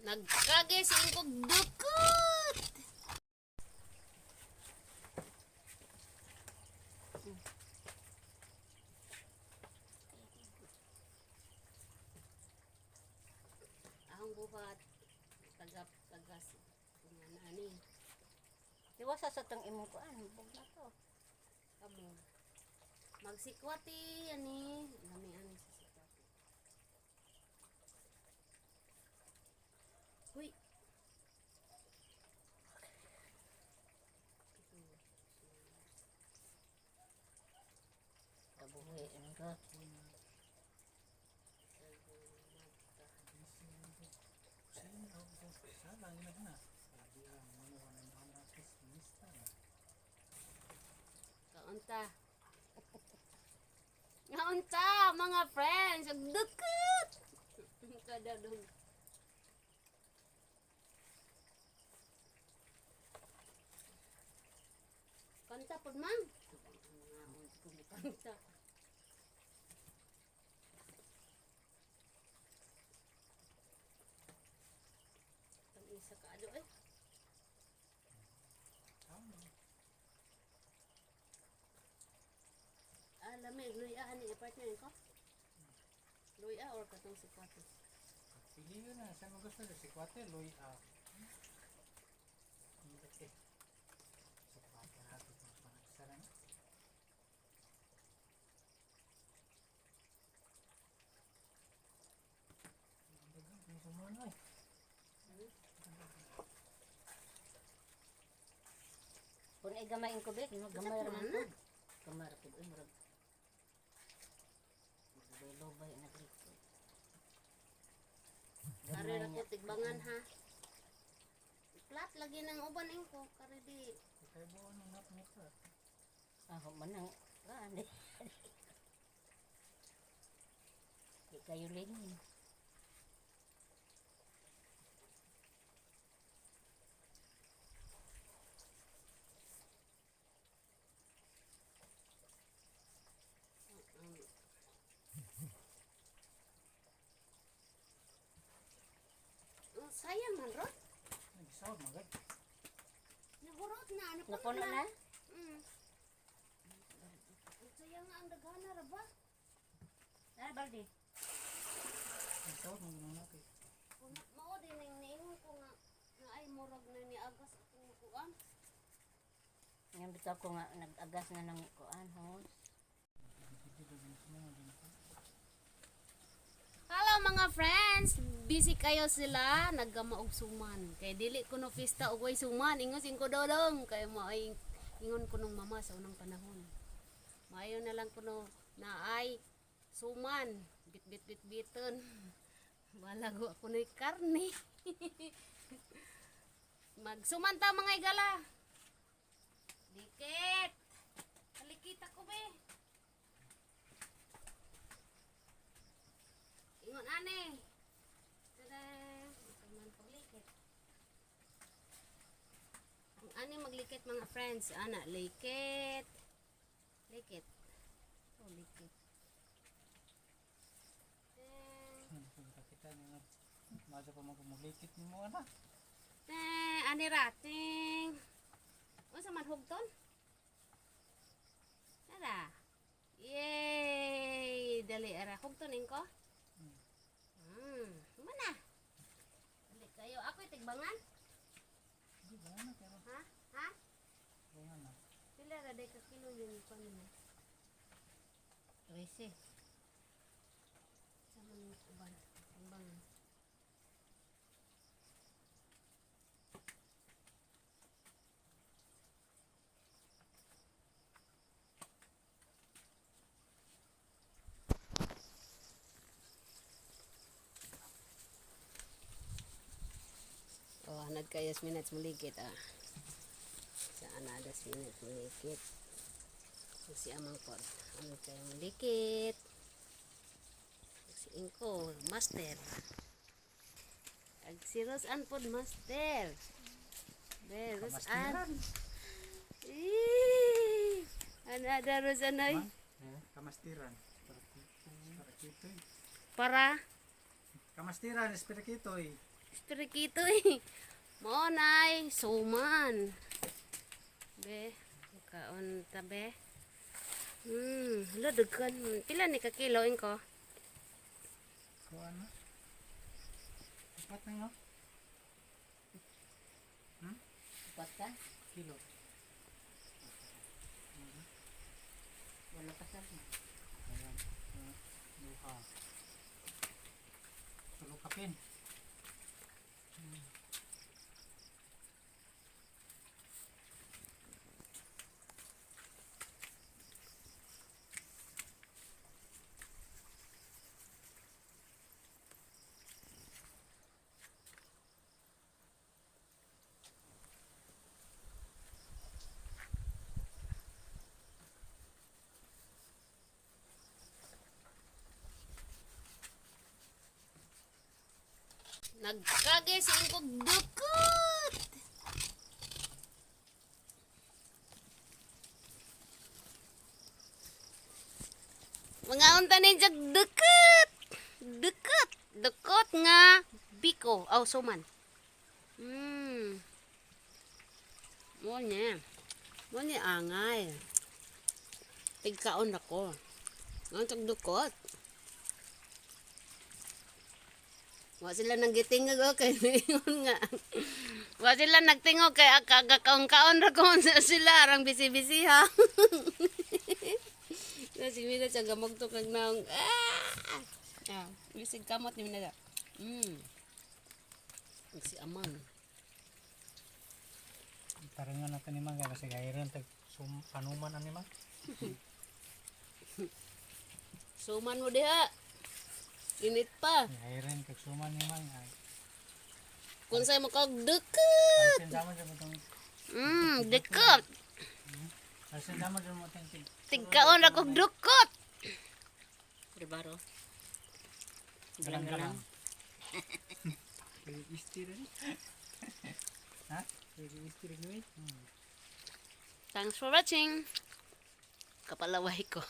Nagkage si ingkog dukot. Ahong buhat tagap tagas nga ani. Iwasa sa tong imong kuan, bug na to. Kamo. Magsikwati ani, lami ani sa sikwati. Huy. Kabuhi ang ka. Kaunta. Kaunta, mga friends. Ang dukot. Kadadong. Kanta po, ma'am. Kanta. Ang isa ka ado eh. Ah, lami, luya ani partner ko. Luya or katong sikwate. Pili yun na. Saan mo gusto? Si Kwate, Loy, ah. Eh. Sa Kwate na ito. Panagsara na. Kung ay gamay ang kubik, no, gamay ra man ko. Gamay ra pud, uy, murag. Lubay-lubay na grito. Kare ra ko tigbangan ha. Plat lagi ng uban ko kare di. Kaya buo nung nap mo ka. Ah, manang kuan. Di kayo lingin. Oh, sayang man ro. Nag-sound magad. Nahurot na ano Napuno na? Ang sayang nga ang daghana ra ba? Ah, baldi. Nag-sound magad nung nap eh. Puno mao din ning niingon ko nga na ay murag na ni agas atong kuan. Ngayon bitaw ko nga nag-agas na ng kuan, hos. Hello mga friends! Busy kayo sila, naggama og suman. Kay dili ko no pista og way suman, ingon sing ko dodong kay maay ingon ko nung mama sa unang panahon. Maayo na lang kuno na ay suman, bit bit bit biton. Balago ako ni karne. Magsuman ta mga igala. Dikit. Halikita ko be. Ingon ani. Tada! Ito man paglikit. Ang ani maglikit mga friends. Ana, likit. Likit. Oh, likit. Ting. Kita niyo. Masa pa magumulikit ni mo anak. Ting. Ani ra, ting. Unsa man hugton? Tara. Yay! Dali ara hugton ko. Mana? Dali kayo. Ako tigbangan. Hindi ba na pero Ha? Ha? bunga na. Pila ra day ka kilo yun pa nimo? 13. Sa man uban, timbangan. Oh, hanad kayo minutes muligit ah. Sa anadas minutes muligit. Kung si amang kod, hanad kayo muligit. Si Ingko, master. Ag si Rosan pod master. Be, Rosan. Kamastiran. Eee! Anada Rosan ay. Eh, Kamastiran. Para kitoy. Para Kamastiran, espera kitoy. Strikito eh. Mao nay suman. Be, kaon ta be. Hala daghan. Pila ni ka kilo ko? Kuan na. 4 na no? 4 ka? Kilo. Wala pa sa. Ayan. Duha. Tulo kapin. Nagkage si ingkog dukot. Mga unta ni jag dukot. Dukot. Dukot nga biko aw suman. Mo niya. Mo niya angay. Tigkaon ako. Ang tag dukot. Wa sila nang gitingog oh, kay niingon nga. Wa sila nagtingog kay kakaon-kaon ra ko sa sila arang bisi-bisi ha. Na si Mina siya gamog to kag naong. Ah! Ah, bisig kamot ni Mina. Si Amang. Tarangan natin ni Mang kasi gairan tag sum panuman ani Mang. Suman mo diha. Init pa. Gairan tag suman ni Mang. Ay. Kung sa'yo mo kag dukot. Alsin damo jud mo tong Dukot. alsin damo jud mo tong tig. Tigkaon ra kog dukot. Ribaro. Galang-galang. Isti rin. Ha? Isti rin. Thanks for watching. Kapalaway ko.